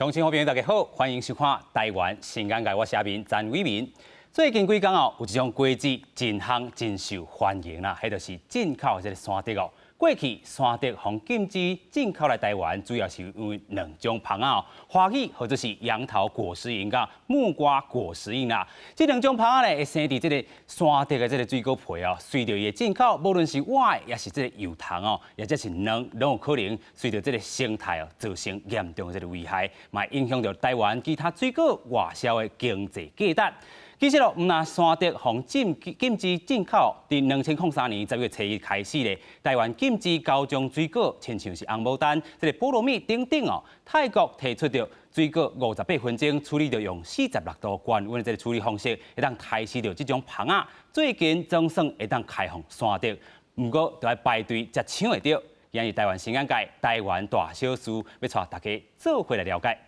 鄉親好朋友大家好，歡迎收看《台灣新眼界》，我是阿明詹偉民。最近幾工哦，有一種果子真夯真受歡迎啦，彼就是進口的這个山竹哦。過去山竹予禁止進口來台灣，主要是因為兩種蜂仔哦，花語或者是楊桃果實蠅佮木瓜果實蠅啦。這兩種蜂仔咧會生佇這个山竹的這个水果皮哦，隨著伊的進口，無論是活的，抑是這个幼蟲哦，抑者是卵，攏有可能隨著這个生態哦，造成嚴重的這个危害，嘛影響著台灣其他水果外銷的經濟價值。其實咯，毋但山竹予禁止進口，佇2003年10月初1開始咧，台灣禁止九種水果，親像是紅毛丹、這个菠蘿蜜等等哦。泰國提出著水果58分鐘處理，著用46度高溫的這个處理方式，會當殺死著這種蜂仔。最近總算會當開放山竹，毋過著愛排隊才搶會著。今日台灣新眼界，台灣大小事，欲帶大家做伙來了解。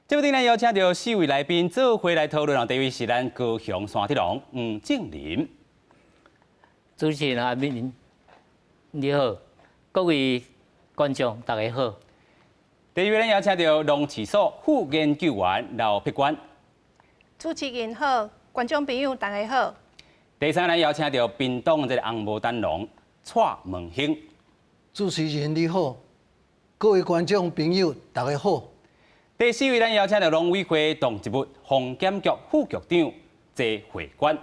節目頂咧邀請著四位來賓做伙來討論啊。第一位是咱高雄山竹農黃正林。主持人阿明你好，各位觀眾大家好。第二位咱邀請著農試所副研究員劉碧娟。主持人好，觀眾朋友大家好。第三咱邀請著屏東這个紅毛丹農蔡文興。主持人你好，各位觀眾朋友大家好。第四位，咱邀請著農委會動植物防檢局副局長謝慧娟。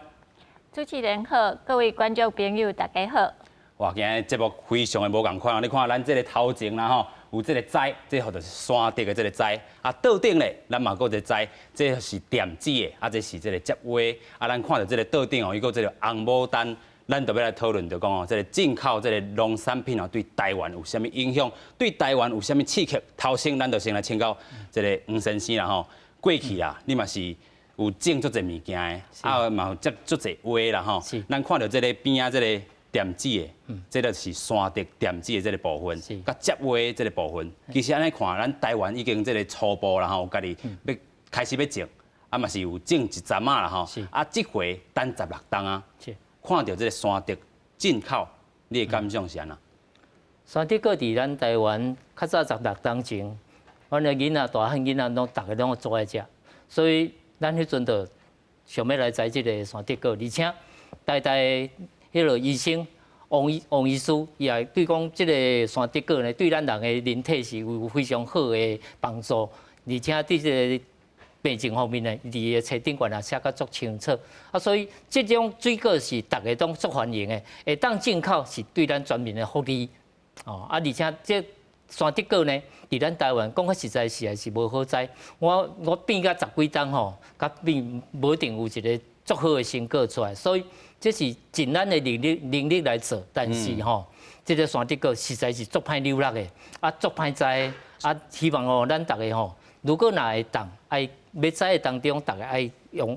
主持人好，各位觀眾朋友大家好。哇，今日節目非常的無仝款，你看咱這个頭前啦吼，有這个栽，這個就是山竹的這个栽。啊，桌頂咧，咱嘛閣有一个栽，這是電子的，啊，這是這个接話。啊，咱看著這个桌頂哦，伊閣有這个紅毛丹。咱就欲來討論，就講哦，這个進口這个農產品哦，對台灣有啥物影響？對台灣有啥物刺激？頭先咱就先來請教這个黃先生啦吼。過去啊，你嘛是有種足濟物件的，啊嘛有接足濟話啦吼。咱看著這个邊仔這个電子的，這个是山竹電子的這个部分，佮接話這个部分。其實按呢看，咱台灣已經這个初步啦吼，家己欲開始欲種，啊嘛是有種一陣仔啦吼。啊，這回等16冬啊。看著這个山竹進口，你的感想是按怎？山竹果佇咱台灣較早16冬前，阮的囡仔、大漢囡仔攏逐个攏足愛食，所以咱彼陣就想欲來栽這个山竹果，而且台大彼个醫生王醫王醫師，伊也對講這个山竹果呢，對咱人的人體是有非常好的幫助，而且對這个病症方面呢，佇个冊頂懸也寫甲足清楚，啊，所以這種水果是逐个攏足歡迎的，會當進口是對咱全民的福利，哦，啊，而且這山竹果呢，佇咱台灣講較實在是也是無好栽，我變甲十幾冬吼，佮變無一定有一个足好的成果出來，所以這是盡咱的能力能力來做，但是吼，這个山竹果實在是足歹扭落的，啊，足歹栽，啊，希望哦，咱逐个吼，如果若會當愛欲栽的當中，逐个愛用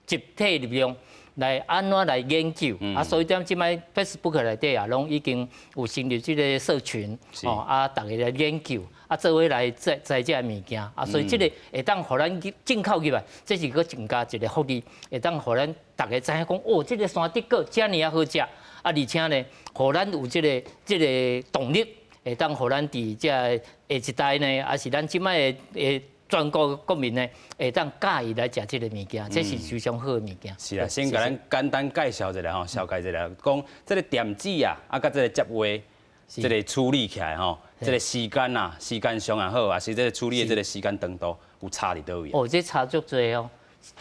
集體力量來按怎來研究，啊，所以踮這擺 Facebook 內底也攏已經有成立這个社群，哦，啊，逐个來研究，啊，做伙來栽栽這个物件，啊，所以這个會當予咱進口入來，這是閣增加一个福利，會當予咱逐个知影講，哦，這个山竹果遮爾仔好食，啊，而且呢，予咱有這个這个動力，會當予咱佇這下一代呢，抑是咱這擺的全國國民呢，會當佮意來食這个物件，這是非常好的物件。是啊，先共咱簡單介紹一下吼，紹介一下，講這个電子啊，啊，佮這个接話，這个處理起來吼，這个時間啊，時間上也好，抑是這个處理的這个時間長度有差佇佗位？哦，這差足濟哦。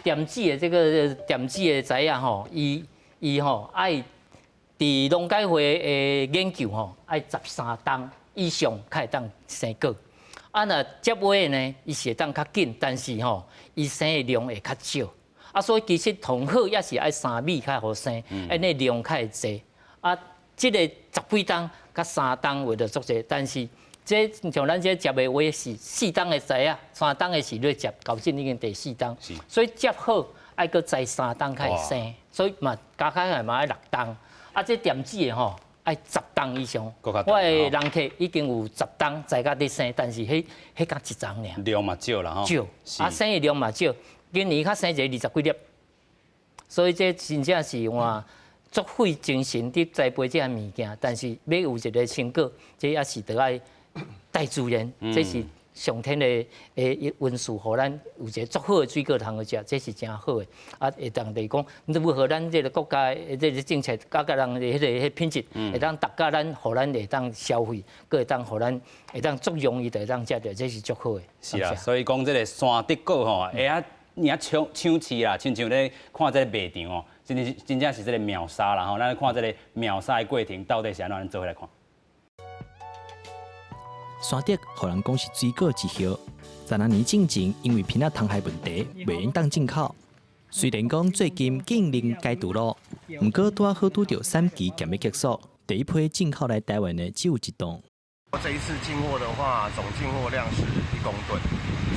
電子的這个電子的材仔吼，伊伊吼愛佇農改會的研究吼，愛13冬以上才會當生果。啊，若接話呢，伊是會當較緊，但是吼，伊生的量會較少。啊，所以其實上好也是愛3米較好生，按呢量較會濟。啊，這个十幾冬佮3冬有著足濟，但是這像咱這接的話是4冬的栽仔，3冬的時咧接，到今已經第四冬，所以接好愛閣栽3冬才會生，所以嘛加起來嘛愛6冬。啊，這電子的吼，愛10冬以上，我的人客已經有10冬栽甲咧生，但是彼彼才一叢爾。量嘛少啦吼。少，啊生的量嘛少，今年較生一个20幾粒，所以這真正是換足費精神佇栽培這項物件，但是欲有一个成果，這也是著愛大自然，這是上天的恩賜，予咱有一个足好的水果通去食，這是誠好的。啊，會當來講，如何咱這个國家的這个政策，佮佮人的彼个品質，會當達到咱，予咱會當消費，閣會當予咱會當足容易就會當食著，這是足好的。是啊，所以講這个山竹果吼，會啊，爾搶搶市啦，親像咧看這个賣場哦，真是真正是這个秒殺啦吼。咱看這个秒殺的過程到底是按怎，咱做伙來看。山竹予人講是水果之後，10年進前因為蘋仔蟲害問題，袂用當進口。雖然講最近禁令解除咯，毋過拄仔好拄著產期欲結束，第一批進口來台灣的只有一噸。這一次進貨的話，總進貨量是1公噸。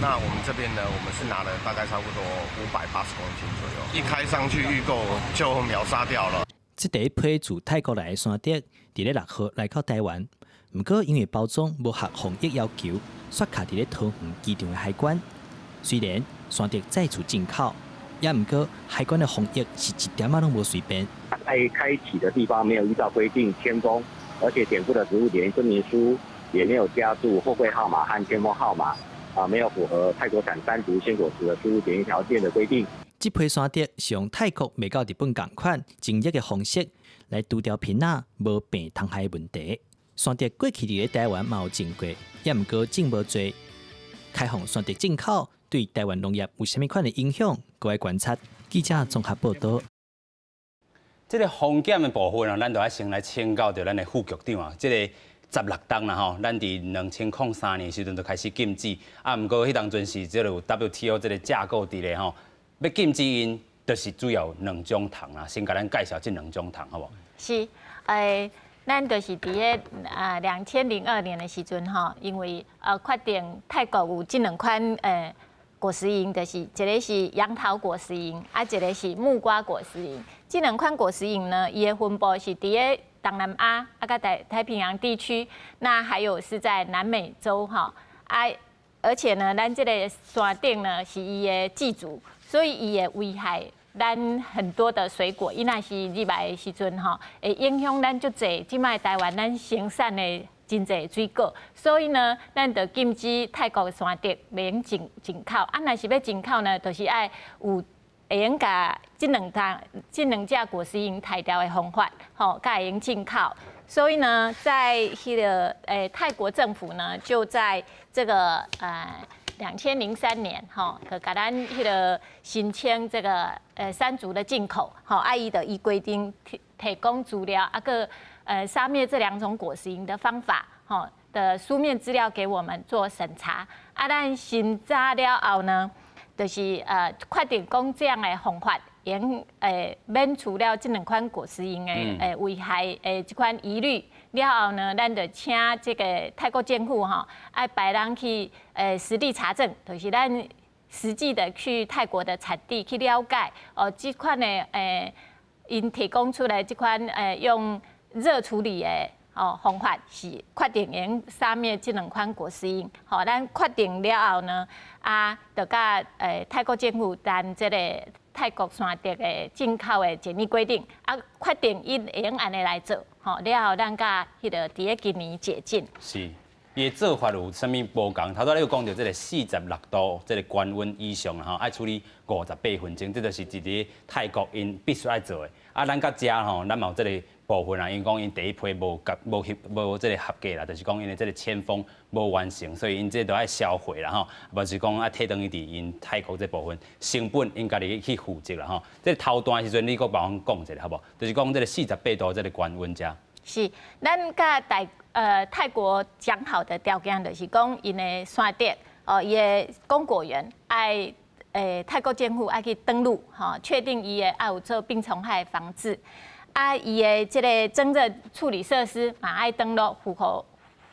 那我們這邊呢，我們是拿了大概差不多580公斤左右。一開上去預購就秒殺掉了。這第一批自泰國來的山竹，佇咧6號來到台灣。毋過因為包裝無合防疫要求，煞卡佇咧桃園機場的海關。雖然山竹再次進口，也毋過海關的防疫是一點仔攏無隨便。在開啟的地方沒有依照規定簽封，而且檢附的植物檢疫證明書也沒有加注貨櫃號碼和簽封號碼，啊，沒有符合泰國產單獨鮮果實的輸入檢疫條件的規定。這批山竹是用泰國賣到日本仝款淨熱的方式來除掉蘋仔無病蟲害問題。山竹過去佇咧台灣嘛有種過，也毋過種無濟。開放山竹進口對台灣農業有啥物款的影響？閣愛觀察。記者綜合報導。這个風險的部分啊，咱就愛先來請教著咱的副局長啊。這个16冬啦吼，咱佇2003年時陣就開始禁止，啊，毋過彼當陣是這个有 WTO 這个架構佇咧吼，欲禁止𪜶，就是主要有兩種蟲啦。先共咱介紹這兩種蟲，好無？是，咱就是佇咧2002年的時陣吼，因為確定泰國有這兩款果實蠅，就是一个是楊桃果實蠅，啊一个是木瓜果實蠅。這兩款果實蠅呢，伊的分布是佇咧東南亞啊，佮太平洋地區，那還有是在南美洲吼啊，而且呢，咱這个山竹呢是伊的寄主，所以伊會危害咱很多的水果，伊若是入來的時陣吼，會影響咱足濟。這擺台灣咱生產的真濟水果，所以呢，咱就禁止泰國的山竹袂用進口。啊，若是欲進口呢，就是愛有會用共這兩隻果實蠅刣掉的方法，吼，才會用進口。所以呢，在彼个泰國政府呢，就在這個2003年，吼，就共咱彼个申請這个山竹的進口，吼，啊伊就依規定提供資料，啊閣殺滅這兩種果實蠅的方法，吼的書面資料給我們做審查。啊，咱審查了後呢，就是確定講這樣的方法，用免除了這兩款果實蠅的危害的這款疑慮。了後呢，咱就請這个泰國政府吼，愛派人去實地查證，就是咱實際的去泰國的產地去了解哦，這款的𪜶提供出來這款用熱處理的哦方法是確定用殺滅這兩款果實蠅。吼，咱確定了後呢，啊，就佮泰國政府談這个泰國山竹的進口的檢疫規定，啊，確定伊會用按呢來做，吼，了後咱佮彼个佇咧今年解禁。是，伊的做法有啥物無仝？頭拄仔你有講著這个46度這个高溫以上吼，愛處理58分鐘，這就是佇咧泰國𪜶必須愛做的。啊，咱佮遮吼，咱嘛有這个部分啊，𪜶講𪜶第一批無合無合無這个合格啦，就是講𪜶的這个簽封無完成，所以𪜶這都愛銷毀啦吼，無是講愛退轉去佇𪜶泰國這部分成本，𪜶家己去負責啦吼。這頭段時陣，你閣幫阮講一下好無？就是講這个48度這个高溫遮。是，咱佮泰國講好的條件就是講，𪜶的山竹哦，伊的供果園愛泰國政府愛去登錄，吼，確定伊的愛有做病蟲害防治，啊，伊的這个蒸熱處理設施嘛愛登錄，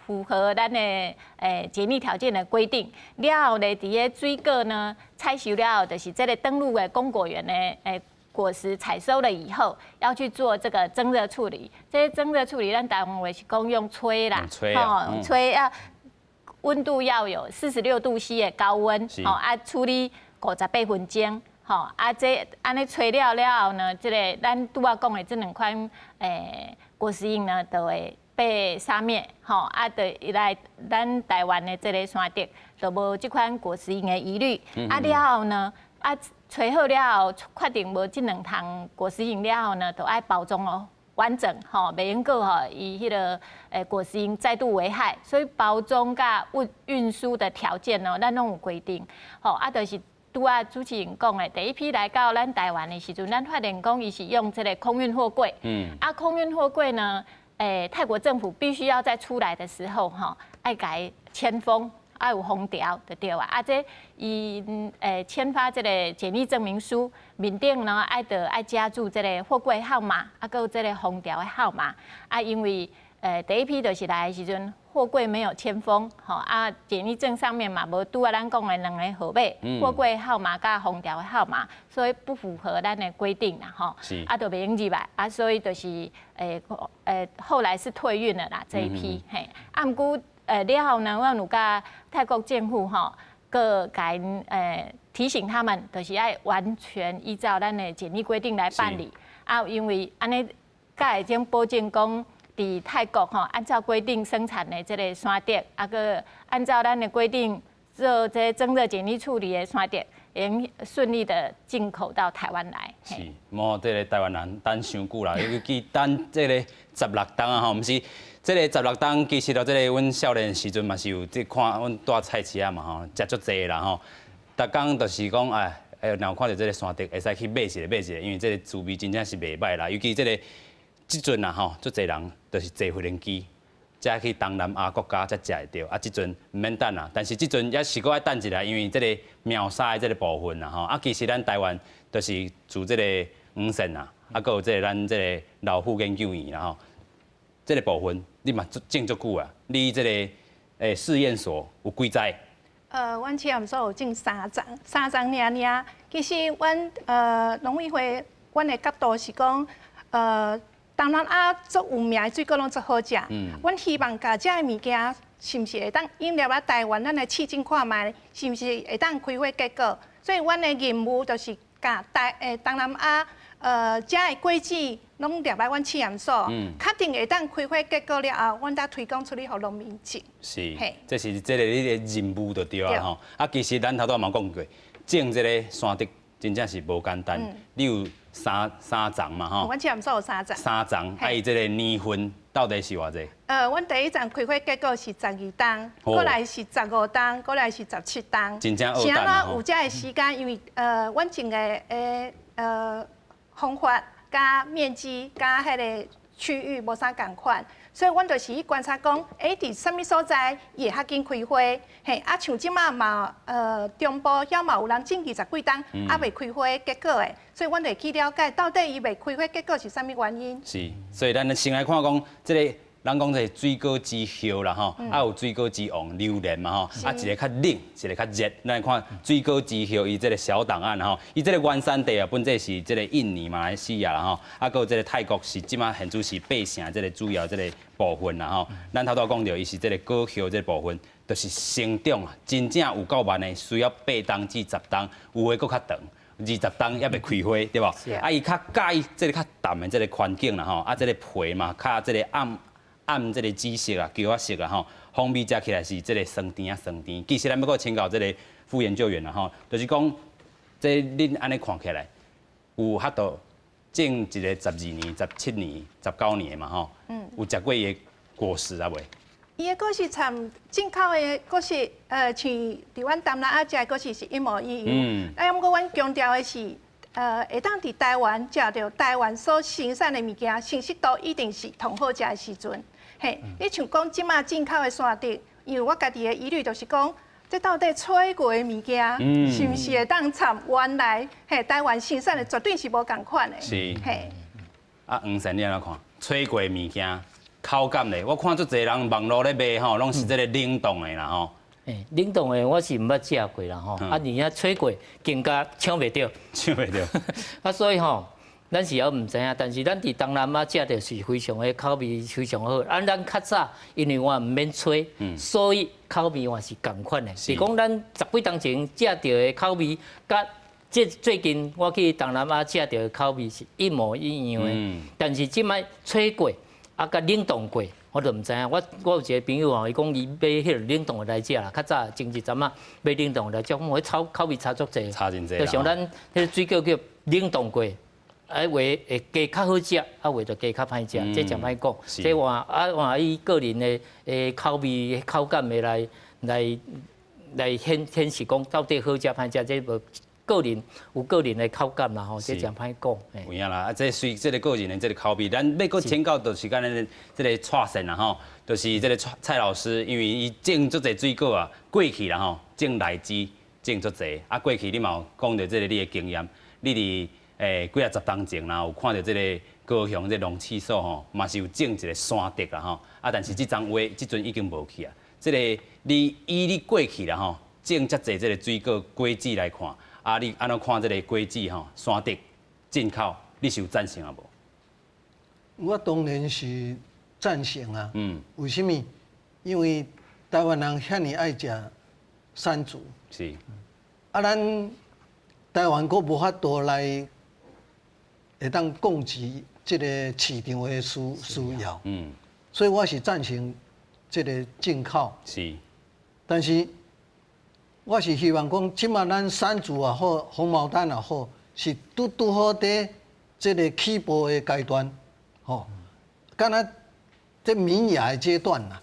符合咱的檢疫條件的規定。了後咧，佇咧水果呢採收了後，就是這个登錄的供果園的果實採收了以後，要去做這个蒸熱處理。這个蒸熱處理，咱台灣話是講用吹啦，吹啊，吹啊，溫度要有46度 C 的高溫，吼，啊處理58分鐘，吼，啊，這按呢吹了了後呢，這个咱拄仔講的這兩款果實蠅呢，就會被殺滅，吼，啊，就來咱台灣的這个山竹，就無這款果實蠅的疑慮。啊，了後呢，啊，吹好了後，確定無這兩項果實蠅了後呢，就愛包裝哦。完整吼，袂用閣吼，伊彼个果實蠅再度危害，所以包裝佮運輸的條件哦，咱攏有規定。吼，啊，就是拄仔主持人講的，第一批來到咱台灣的時陣，咱發現講伊是用這个空運貨櫃。啊，空運貨櫃呢，泰國政府必須要在出來的時候，吼，愛共簽封，愛有封條就對啊。啊，這伊簽發這个檢疫證明書，面頂呢愛著愛加註這个貨櫃號碼，啊，閣有這个封條的號碼。啊，因為第一批就是來的時陣，貨櫃沒有簽封，吼啊，檢疫證上面嘛無拄仔咱講的兩个號碼，貨櫃號碼佮封條的號碼，所以不符合咱的規定啦，吼。啊，就袂用入來，啊，所以就是後來是退運了啦，這一批，嘿，啊，毋過了後呢，阮有佮泰國政府吼，閣共𪜶提醒他們，就是愛完全依照咱的檢疫規定來辦理。啊，因為按呢，才會將保證講，佇泰國吼，按照規定生產的這个山竹，啊，閣按照咱的規定做這个增熱檢疫處理的山竹，會用順利的進口到台灣來。是，無這个台灣人等傷久啦，尤其等這个16冬啊吼，毋是這个十六冬，其實咯，這个阮少年時陣嘛是有這看，阮蹛菜市仔嘛吼，食足濟啦吼。逐工就是講哎，若有看著這个山竹，會使去買一个買一个，因為這个滋味真正是袂䆀啦。尤其這个這陣啊吼，足濟人就是坐飛機，才去東南亞國家才食會著。啊，這陣毋免等啊，但是這陣猶是閣愛等一下，因為這个秒殺的這个部分啦吼。啊，其實咱台灣就是自這个黃線啊，啊，閣有這个咱這个老虎研究院啦吼。這个部分你嘛種足久啊，你這个試驗所有幾栽？阮試驗所有種三叢，三叢爾爾。其實阮農委會，阮的角度是講，東南亞足有名的水果攏足好食。阮希望共遮的物件，是毋是會當引入來台灣，咱來試種看覓，是毋是會當開花結果？所以阮的任務就是共台東南亞遮的果子攏掠來阮試驗所，確定會當開花結果了後，阮才推廣出去予農民種。是，這是這个你的任務就對啊吼。啊，其實咱頭拄仔嘛講過，種這个山竹真正是無簡單。你有三叢嘛吼？阮試驗所有三叢。三叢，啊，伊這个年份到底是偌濟？阮第一叢開花結果是12冬，過來是15冬，過來是17冬。真正是按怎有遮的時間？因為阮種的方法、佮面積、佮彼个區域無啥仝款，所以阮就是去觀察講，佇啥物所在伊會較緊開花，嘿，啊，像這馬嘛，中部遐嘛有人種20幾冬，猶未開花結果的，所以阮就會去了解到底伊未開花結果是啥物原因。是，所以咱先來看講，這个人講這個水果之後啦吼，啊有水果之王榴蓮嘛吼，啊一个較冷，一个較熱。咱來看水果之後，伊這个小檔案吼，伊這个原產地啊，本身是這个印尼、馬來西亞啦吼，啊閣有這个泰國是這馬現主是八成這个主要這个部分啦吼。咱頭拄仔講著，伊是這个果葉這个部分，就是成長啊，真正有夠慢的，需要8冬至10冬，有的閣較長。20冬猶未開花，對無？啊，伊較佮意這个較淡的這个環境啦吼，啊，這个皮嘛較這个暗暗這个紫色啊、橘仔色啊吼，風味食起來是這个酸甜啊酸甜。其實咱欲閣請教這个副研究員啦吼，就是講，這恁按呢看起來，有法度種一个12年、17年、19年的嘛吼？有食過伊的果實啊未？伊的果實參進口的果實，像佇阮東南亞食的果實是一模一樣。啊，毋過阮強調的是，會當佇台灣食著台灣所生產的物件，成熟度一定是上好食的時陣。嘿，你像講這馬進口的山竹，因為我家己的疑慮就是講，這到底吹過的物件，是毋是會當參原來嘿台灣生產的絕對是無仝款的。嘿。啊，黃先你按怎看？吹過的物件？口感咧，我看足濟人網路咧賣吼，攏是這个冷凍的啦吼。欸，冷凍的我是毋捌食過啦吼，啊，而且吹過更加搶袂著。搶袂著。啊，所以吼，咱是猶毋知影，但是咱佇東南亞食著是非常的口味非常好。啊，咱較早因為我毋免吹，所以口味嘛是仝款的。是講咱十幾冬前食著的口味，佮這最近我去東南亞食著的口味是一模一樣的，但是這擺吹過啊，佮冷凍過，我就毋知影。我有一個朋友吼，伊講伊買彼个冷凍的來食啦，較早前一陣仔買冷凍的來食，講彼口味差足濟，差真濟。就像咱彼个水果叫冷凍過，啊有的會加較好食，啊有的就加較歹食，這誠歹講。這換啊換伊個人的的口味口感的來顯示講到底好食歹食，這無個人有個人的口感啦吼，這誠歹講。有影啦，啊，這隨這个個人的這个口味，咱欲閣請教就是敢咱這个蔡先啦吼，就是這个蔡蔡老師，因為伊種足濟水果啊，過去啦吼，種荔枝種足濟，啊過去你嘛有講著這个你的經驗，你佇幾仔十冬前啦，有看著這个高雄這農試所吼，嘛是有種一个山竹啦吼，啊，但是這樁話這陣已經無去啊。這个你以你過去啦吼，種遮濟這个水果果子來看，啊，你按怎看這个果子吼，山竹進口，你是有贊成啊無？我當然是贊成啊。為啥物？因為台灣人遐爾愛食山竹。啊，咱台灣閣無法度來會當供給這个市場的需要。所以我是贊成這个進口。但是我是希望講，這馬咱山竹也好，紅毛丹也好，是拄拄好佇這个起步的階段，吼，敢若這萌芽的階段啦。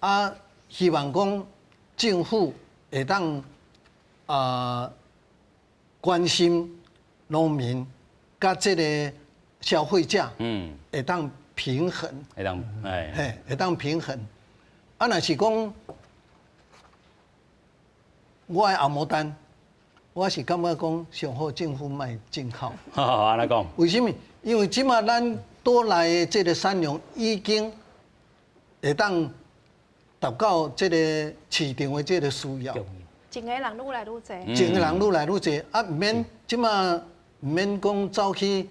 啊，希望講政府會當啊關心農民，佮這个消費者，會當平衡，會當，哎，嘿，會當平衡。啊，若是講我的紅毛丹，我是感覺講上好政府莫進口。好，按怎講？為啥物？因為這馬咱島內的這个產量已經會當達到這个市場的這个需要。種的人愈來愈濟。種的人愈來愈濟，啊，毋免這馬毋免講走去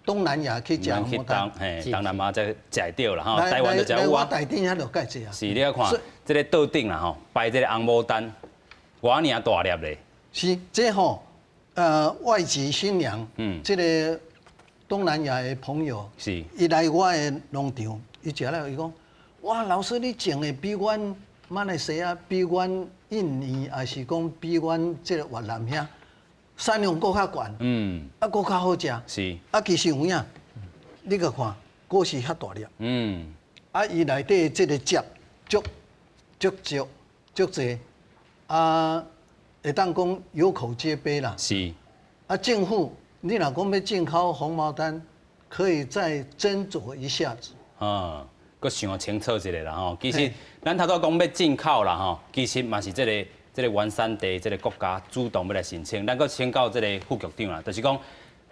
東南亞去食紅毛丹。嘿，東南亞才食會著啦吼，台灣就食有啊。我台頂遐就蓋濟啊。是，你來看這个桌頂啦吼，擺這个紅毛丹，偌爾大粒咧。是，這吼，外籍新娘，這个東南亞的朋友，伊來我的農場，伊食了，伊講，哇，老師你種的比阮馬來西亞、比阮印尼，抑是講比阮這个越南遐產量閣較懸，啊，閣較好食，啊，其實有影，你閣看，果實遐大粒，啊，伊內底這个汁足足足足濟，啊，會當講有口皆碑啦。啊，政府，你若講欲進口紅毛丹，可以再斟酌一下子。啊，閣想清楚一下啦吼。其實咱頭拄講欲進口啦吼，其實嘛是這个原產地這个國家主動欲來申請。咱閣請教這个副局長啦，就是講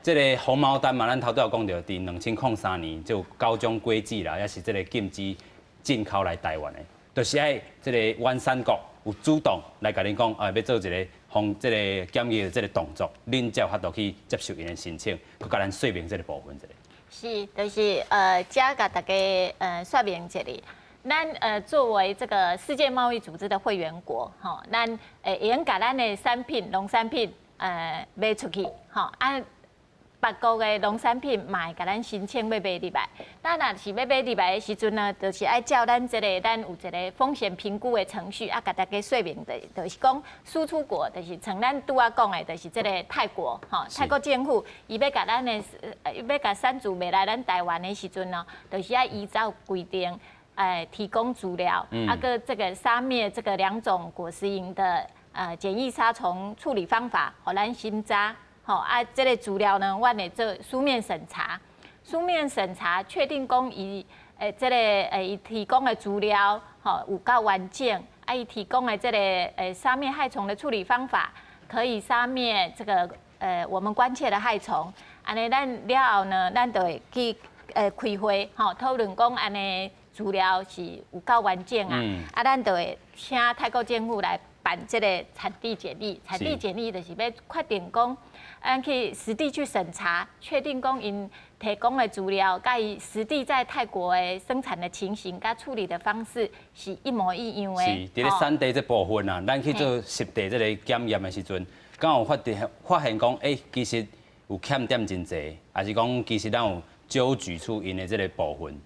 這个紅毛丹嘛，咱頭拄有講著，佇2003年就有九種果子啦，抑是這个禁止進口來台灣的，就是愛這个原產國有主動來共恁講，啊，欲做一个防這个檢疫的這个動作，恁才有法度去接受𪜶的申請，閣共咱說明這个部分一下。是，就是遮共大家說明一下。咱作為這個世界貿易組織的會員國，吼，咱會用共咱的產品、農產品賣出去，吼啊，別國的農產品嘛會共咱申請欲賣入來。咱若是欲賣入來的時陣呢，就是愛照咱這个咱有一個風險評估的程序，啊，共大家說明的，就是講輸出國，就是像咱拄仔講的，就是這个泰國，吼，泰國政府伊欲共咱的，伊欲共山竹賣來咱台灣的時陣呢，就是愛依照規定，提供資料，啊，閣這个殺滅這個兩種果實蠅的簡易殺蟲處理方法，予咱審查，吼啊，這個資料呢，阮會做書面審查，書面審查確定講伊這个伊提供的資料，吼有夠完整，啊，伊提供的這个殺滅害蟲的處理方法，可以殺滅這个我們關切的害蟲，按呢咱了後呢，咱就會去開會，吼討論講按呢資料是有夠完整啊，啊，咱就會請泰國政府來辦這个產地檢疫，產地檢疫就是欲確定講，咱去實地去審查，確定講𪜶提供的資料，佮伊實地在泰國的生產的情形，佮處理的方式是一模一樣的。是，佇咧產地這部分啊，咱去做實地這个檢驗的時陣，敢有發現講，其實有欠點真濟，抑是講其實咱有少舉出𪜶的這个部分？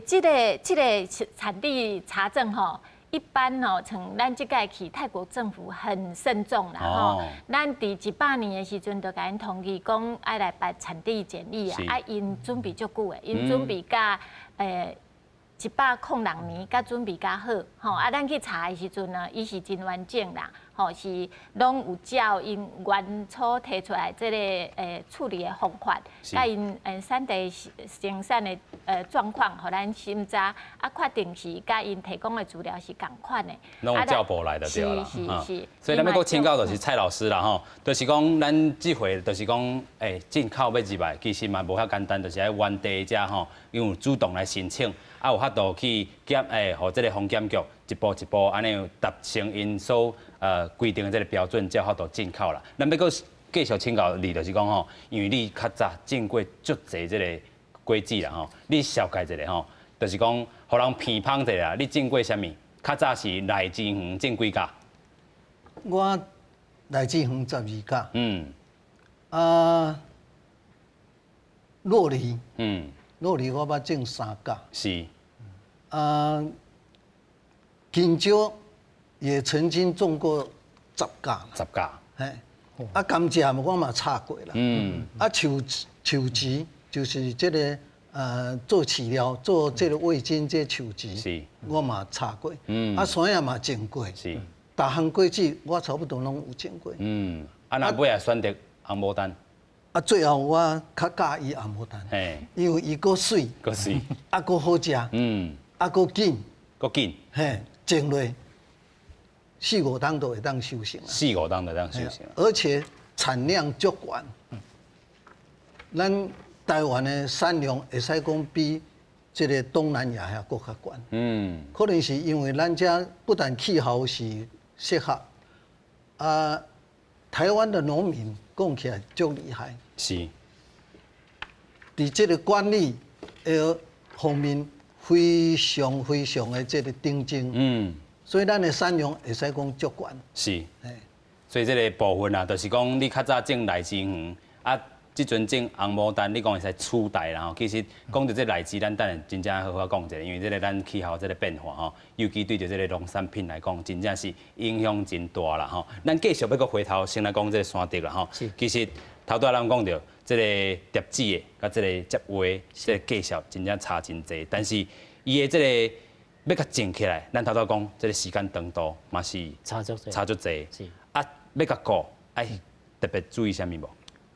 這个產地查證吼，一般吼，像咱這擺去泰國政府很慎重啦吼。咱佇100年的時陣就共𪜶通知講愛來辦產地檢疫啊，啊，𪜶準備足久的，𪜶準備甲106年，佮準備較好吼。啊，咱去查的時陣呢，伊是真完整啦，吼，是攏有照𪜶原初提出來這个處理的方法，佮𪜶產地生產的狀況，予咱審查，啊，確定是佮𪜶提供的資料是仝款的。攏有照報來的對啦。是是是。所以咱欲閣請教就是蔡老師啦吼，就是講咱這回就是講，進口欲入來，其實嘛無遐簡單，就是愛原地遮吼，因為主動來申請，啊有法度去檢，予這个防檢局一步一步按呢達成𪜶所規定的這个標準，才有法度進口啦。咱欲閣繼續請教你，就是講吼，因為你較早種過足濟這个果子啦吼，你紹介一下吼，就是講予人偏芳一下，你種過啥物？較早是荔枝園種幾甲？我荔枝園12甲。啊，酪梨。酪梨我捌種三甲。啊，香蕉也曾經種過十甲。十甲。嘿。啊，甘蔗我嘛插過啦。啊，樹樹臍就是這个做飼料，做這个味精，這樹臍，我嘛插過。啊，山葉嘛種過。逐項果子我差不多攏有種過。啊，若尾仔選擇紅牡丹。啊，最後我較佮意紅牡丹，因為伊閣媠，閣媠，啊，閣好食，啊，閣緊，閣緊，嘿，種落四五冬就會當收成。四五冬就當收成。而且產量足懸。咱台灣的產量會使講比這个東南亞遐閣較懸。可能是因為咱遮不但氣候是適合，啊，台灣的農民講起來足厲害。佇這个管理的方面非常非常的這个頂尖。所以咱的產量會使講足懸。所以這个部分啊，就是講你較早種荔枝園啊，這陣種紅牡丹，你講會使取代啦吼。其實講著這荔枝，咱等下真正好好講一下，因為這个咱氣候這个變化吼，尤其對著這个農產品來講，真正是影響真大啦吼。咱繼續欲閣回頭先來講這个山竹啦吼。其實頭拄仔咱講著這个疊子的，佮這个接花，這个介紹真正差真濟，但是伊的這个欲共種起來，咱頭拄講這个時間長度嘛是差足濟，差足濟。啊，欲共顧，愛特別注意啥物無？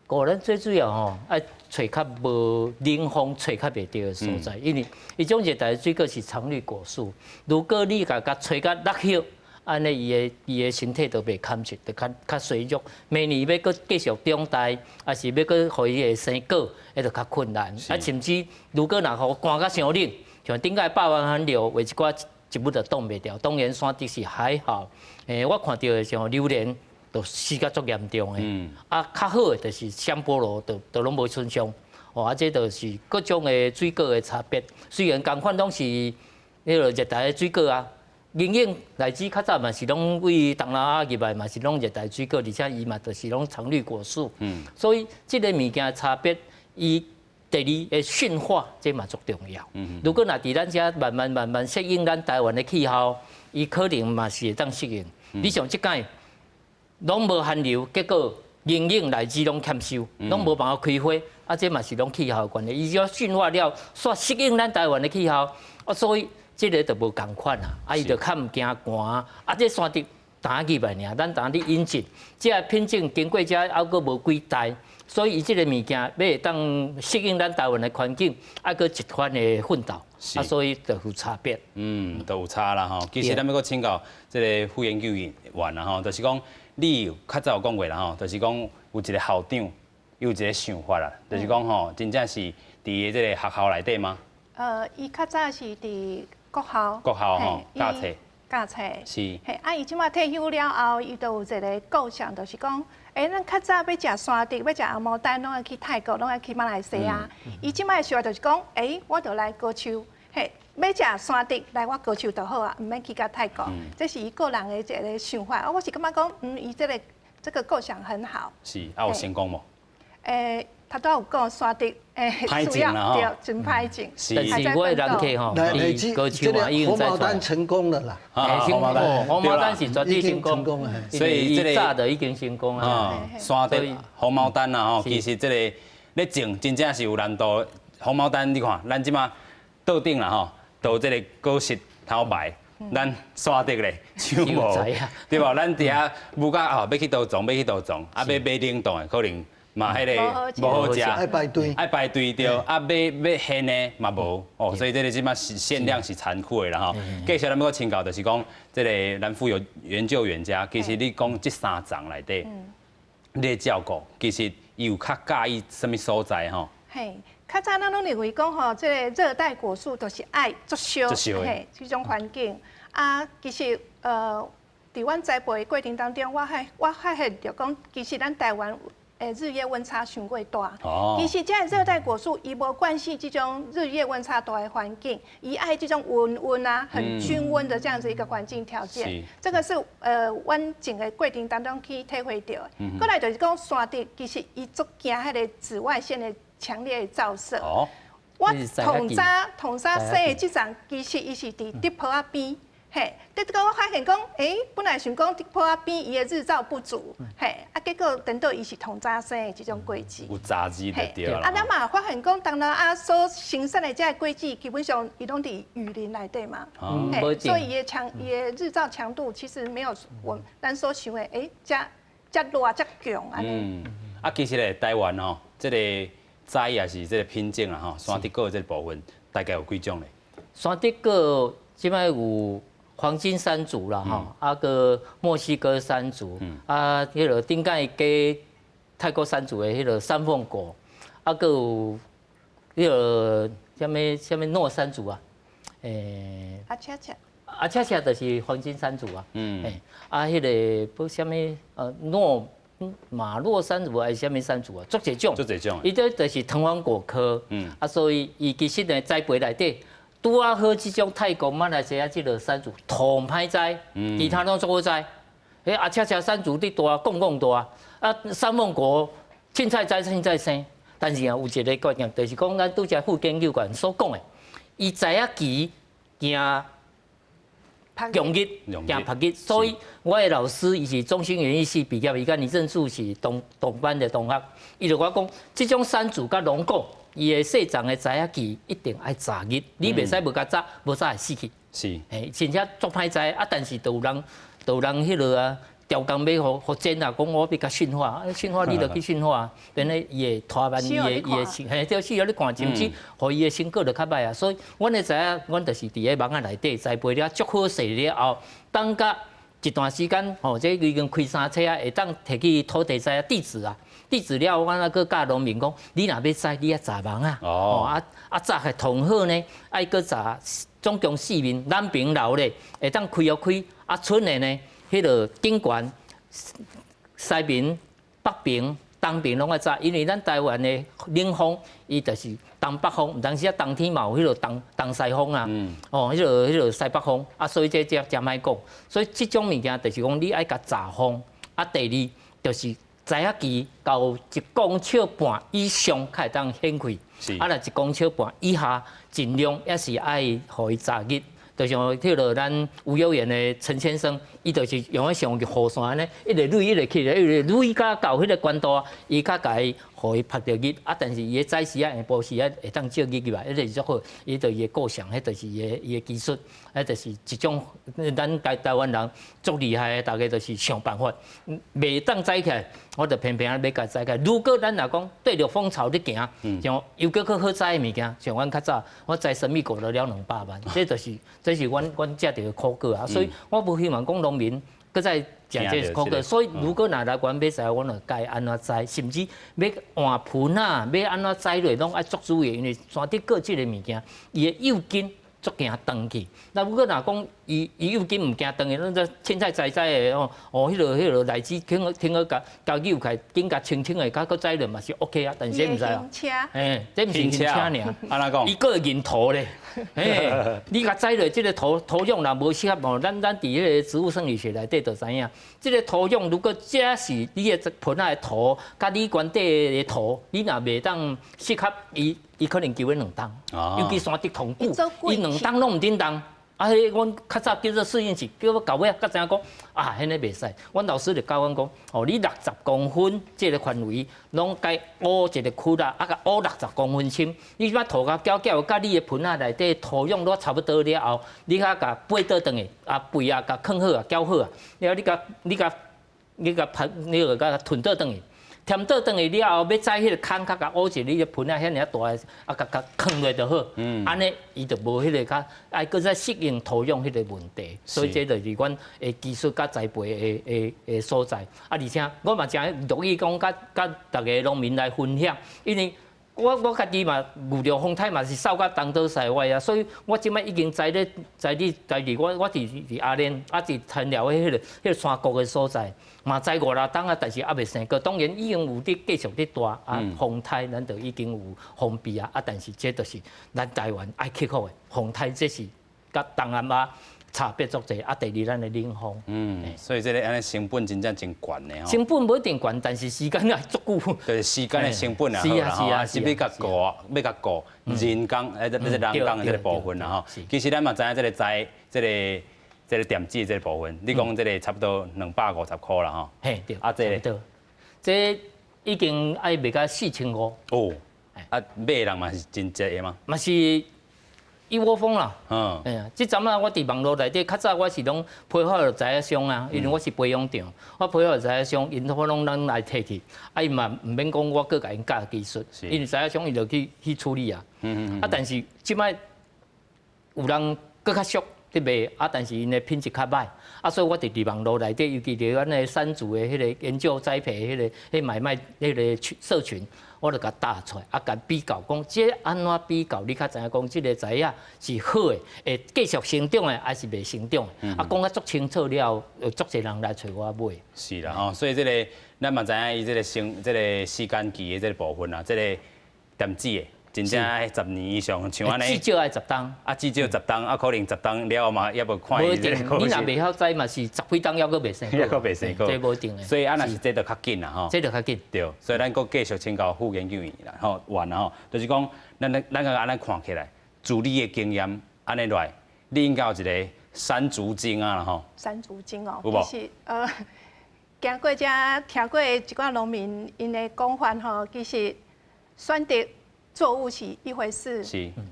顧咱最主要吼，愛揣較無冷風吹較袂著的所在，因為伊種熱帶水果是常綠果樹，如果你共共吹甲落葉，按呢伊的身體就袂堪受，就較較衰弱。明年欲閣繼續長大，抑是欲閣予伊會生果，彼就較困難。啊，甚至如果若予寒甲傷冷，像頂擺霸王寒流，有一寡植物就擋袂牢。當然山竹是還好，我看著的像榴蓮。就死甲足嚴重的，啊，較好的就是香菠蘿，就攏無損傷，哦，啊，這就是各種的水果的差別。雖然仝款攏是彼个熱帶的水果啊，銀杏、荔枝較早嘛是攏對東南亞入來嘛是攏熱帶水果，而且伊嘛就是攏常綠果樹。所以這个物件差別，伊第二的馴化，這嘛足重要。如果若佇咱遮慢慢慢慢適應咱台灣的氣候，伊可能嘛是會當適應。你像這擺，攏無寒流，結果銀杏、荔枝攏欠收，攏無辦法開花，啊，這嘛是攏氣候的關係。伊只要馴化了，煞適應咱台灣的氣候，啊，所以這个就無仝款啊，啊，伊就較毋驚寒，啊，這山竹淡入來爾，咱淡咧引進，這个品種經過遮猶閣無幾代，所以伊這个物件欲會當適應咱台灣的環境，愛閣一番的奮鬥，啊，所以就有差別。嗯，都有差啦吼。其實咱欲閣請教這个副研究員啦吼，就是講。你較早有講過啦吼，就是講有一个校長有一个想法啦，就是講吼，真正是佇這个學校內底嗎？伊較早是佇國校。國校吼，教冊。教冊。是。嘿，啊，伊這擺退休了後，伊就有一个構想，就是講，咱較早欲食山竹，欲食紅毛丹，攏愛去泰國，攏愛去馬來西亞。伊這擺想法就是講，我就來高樹，嘿。欲食山竹來我高樹就好啊，毋免去到泰國。這是伊個人的一个想法。啊，我是感覺講，伊這个這個構想很好。是，啊有成功無？頭拄有講山竹，歹種啦對，真歹種。但是我的人客吼，佇高樹啊已經紅毛丹成功了啦。紅毛丹，紅毛丹是絕對成功，所以這個早就已經成功啊。山竹紅毛丹啊吼，其實這個咧種真正是有難度。紅毛丹你看，咱這馬桌頂啦吼，都這個果實頭排。咱山竹咧，搶無，對無？咱佇遐母甲哦，欲去佗傱，欲去佗傱，啊，欲買冷凍的可能嘛，彼个無好食，愛排隊，愛排隊對，啊，欲現的嘛無，哦，所以這個這馬是限量是殘酷的啦吼。繼續咱欲閣請教，就是講這個咱富有研究員遮，其實你講這三叢內底，你的照顧，其實伊有較佮意啥物所在吼？嘿，較早咱攏認為講吼，這個熱帶果樹都是愛足燒，嘿，這種環境。啊，其實佇阮栽培的過程當中，我發現著講，其實咱台灣的日夜溫差傷過大。其實這個熱帶果樹伊無慣勢這種日夜溫差大的環境，伊愛這種溫溫啊，很均溫的這樣子一個環境條件。這個是阮種的過程當中去體會著的。過來就是講山竹，其實伊足驚彼个紫外線的強烈的照射。我統早統早生的這叢，其實伊是佇竹坡仔邊。嘿，結果我發現講，欸，本來想講竹坡仔邊伊的日照不足，嘿，啊，結果等到伊是統早生的這種果子。有雜質就對啦。啊，咱嘛發現講，東南亞所生產的這个果子，基本上伊攏佇雨林內底嘛，嘿，所以伊的日照強度其實沒有我咱所想的，欸，遮遮熱遮強按呢。嗯，啊，其實咧，台灣吼，這個栽也是這個品種啦吼，山竹果這個部分大概有幾種咧？山竹果這擺有黃金山竹啦，吼，啊閣墨西哥山竹，啊，彼个頂擺加泰國山竹的彼个三鳳果，啊，閣有彼个啥物啥物諾山竹啊，欸，阿恰恰，阿恰恰就是黃金山竹啊，欸，啊，彼个不啥物諾馬洛山竹還是啥物山竹啊，足濟種，足濟種，伊這就是藤黃果科，啊，所以伊其實呢栽培內底。拄仔好，這種泰國、馬來西亞這個山竹，同歹栽，其他攏足好栽。彼阿恰恰山竹佇大，摃摃大，啊，三鳳果凊彩栽凊彩生。但是啊，有一个關鍵，就是講咱拄才副研究員所講的，伊栽仔期驚強日，驚曝日，所以我的老師伊是中興園藝系畢業，伊佮倪政柱是同同班的同學，伊就我講，這種山竹佮龍果。伊的細叢的栽仔期一定愛閘日，你袂使無共閘，無閘會死去。嘿，真正足歹栽啊！但是就有人，就有人彼落啊，調工欲予予剪啊，講我欲共馴化，馴化你就去馴化，變咧伊會拖慢伊的伊的成，嘿，對，死予你看，甚至予伊的成果就較歹啊。所以，阮的知影，阮就是佇咧網仔內底栽培了足好勢了後，等甲一段時間，吼，這已經開三車啊，會當提去土地栽啊，地址啊。地址了，我那閣教農民講，你若欲栽，你愛閘網仔，哦，啊啊閘係通好呢，愛閣閘總共四面，南爿樓咧會當開予開，啊春的呢，彼个頂懸、西爿、北爿、東爿攏愛閘，因為咱台灣的冷風，伊就是東北風，有當時啊冬天嘛有彼个東東西風啊，哦，彼个西北風，啊，所以這這誠歹講，所以這種物件就是講你愛共閘風，啊，第二就是。栽仔期到一公尺半以上，才會當顯開。啊，若一公尺半以下，盡量也是愛予伊閘日。就像彼个咱吳幼園的陳先生，伊就是用彼像雨傘按呢，一直累一直起來，一直累甲到彼个懸度，伊才共伊予伊曝著日。啊，但是伊的早時仔、下晡時仔會當照日入來，彼個是足好。伊就伊的構想，彼就是伊的技術，彼就是一種咱台灣人足厲害的，大家就是想辦法，袂當栽起來，我就偏偏仔欲共栽起來。如果咱若講對著風潮咧行，像又閣較好栽的物件，像阮較早我栽神秘果都了200萬，這就是這是阮食著的苦果啊。所以我無希望講農民閣再食這苦果。所以如果若來阮欲栽，阮就教伊按怎栽，甚至欲換盆仔，欲按怎栽落，攏愛足注意，因為山竹果這个物件，伊的幼根足驚斷去。那如果若講伊伊幼根毋驚斷的，咱這凊彩栽栽的哦，哦，彼個內枝挺好挺好，共共扭開，緊共清清的，較閣栽落嘛是 OK 啊。但是這毋知啊，嘿，這毋是輕車爾，按怎講？伊閣會認土咧，嘿，你共栽落這個土壤若無適合吼，咱佇彼個植物生理學內底就知影，這個土壤如果這是你的盆仔的土，佮你原底的土，你若袂當適合伊，伊可能求欲兩冬，尤其山竹同久，伊兩冬攏毋振動。啊，彼阮較早叫做適應期，叫我到尾仔才知影講啊，彼个袂使。阮老師就教阮講，哦，你60公分這个範圍，攏該挖一個窟啦，啊，共挖六十公分深。你把土共攪攪，佮你的盆仔內底土壤都差不多了後，你較共背倒轉去，啊，肥啊，共囥好啊，攪好啊，了後你共噴，你就共囤倒轉去。添倒轉去了後，欲栽彼个空較共挖一个你个盆仔遐爾大个，啊，共共囥落就好。按呢伊就無彼个較愛閣再適應土壤彼個問題。所以這就是阮的技術佮栽培的所在。啊，而且我嘛誠樂意講佮逐个農民來分享，因為我家己嘛遇著風颱嘛是掃甲東倒西歪啊，所以我這擺已經栽咧栽佇栽佇我佇阿蓮啊佇田寮的彼個山谷的所在，嘛栽五六冬啊，但是猶未生果。當然已經有佇繼續佇大啊風颱，咱就已經有防備啊。啊，但是這就是咱台灣愛克服的風颱，這是佮東南亞差別足濟。啊，第二咱的冷風。嗯，所以這个按呢成本真正真懸的吼。成本無一定懸，但是時間也足久。就是時間的成本也好啦吼，啊是欲共顧，欲共顧人工，這個人工的這個部分啦吼。其實咱嘛知影這个栽這個墊子這個部分，你講這個差不多250箍啦吼。嘿，對。啊，這個，這已經愛賣到4500。哦。啊，買的人嘛是真濟的嗎？嘛是一窩蜂啦。哎呀，這陣仔我佇網路內底，較早我是攏批發予材仔商啊，因為我是培養場，我批發予材仔商，𪜶攏攏來提去，啊伊嘛毋免講我閣共𪜶教技術，因為材仔商伊就去處理啊。啊，但是這擺有人閣較俗佇賣，啊，但是𪜶的品質較䆀，啊，所以我佇網路內底，尤其佇阮的山竹的彼个研究栽培彼个彼買賣彼个社群，我就共打出來，啊，共比較講，這按怎比較？你較知影講，這个材仔是好的，會繼續成長的，還是袂成長的？啊，講甲足清楚了後，有足濟人來揣我買。是啦吼，所以這个咱嘛知影伊這個生這个時間期的這个部分啊，這個墊子的。真正愛10年以上，像按呢，至少愛十冬。啊，至少十冬，啊，可能十冬了後嘛，猶無看伊這個。你若袂曉栽嘛，是十幾冬猶閣袂生果。猶閣袂生果。這無一定的。所以啊，若是這就較緊啦吼。這就較緊。對，所以咱閣繼續請教副研究員啦，吼，員啦吼，就是講，咱個按呢看起來，自你的經驗按呢來，你應該有一个山竹精啊啦吼。山竹精哦，有無？其實行過遮聽過一寡農民𪜶的講法吼，其實選擇作物是一回事，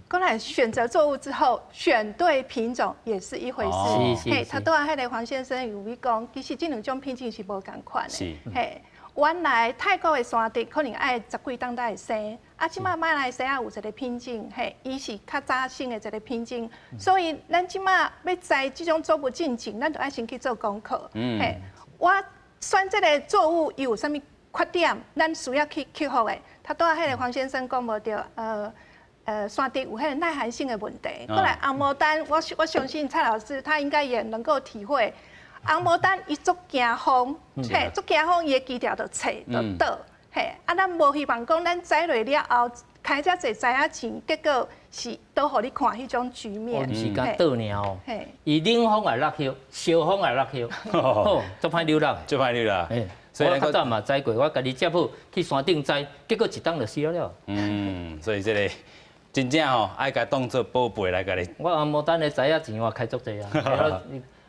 過來選擇作物之後，選對品種也是一回事。嘿，頭拄仔彼个黃先生有去講，其實這兩種品種是無仝款的。嘿，原來泰國的山竹可能愛十幾冬才會生，啊，這擺馬來西亞有一個品種，嘿，伊是較早生的一個品種，所以咱這擺欲栽這種作物進前，咱就愛先去做功課。嘿，我選這个作物伊有啥物缺點，咱需要去克服的。頭拄仔彼个黃先生講無對，山竹有彼个耐寒性的問題。過來紅毛丹，我相信蔡老師他應該也能夠體會。紅毛丹伊足驚風，嘿，足驚風，伊的枝條就脆就倒，嘿，啊，咱無希望講咱栽落了後，開遮濟栽仔錢，結果是倒予你看彼種局面。毋是干倒爾哦，伊冷風會落葉，燒風會落葉，好，足歹溜落，足歹溜啦。所以我較早嘛栽過，我家己接好去山頂栽，結果一冬就死了。嗯，所以這个真正吼愛共當做寶貝來共你。我紅毛丹的栽仔錢我開足濟啊，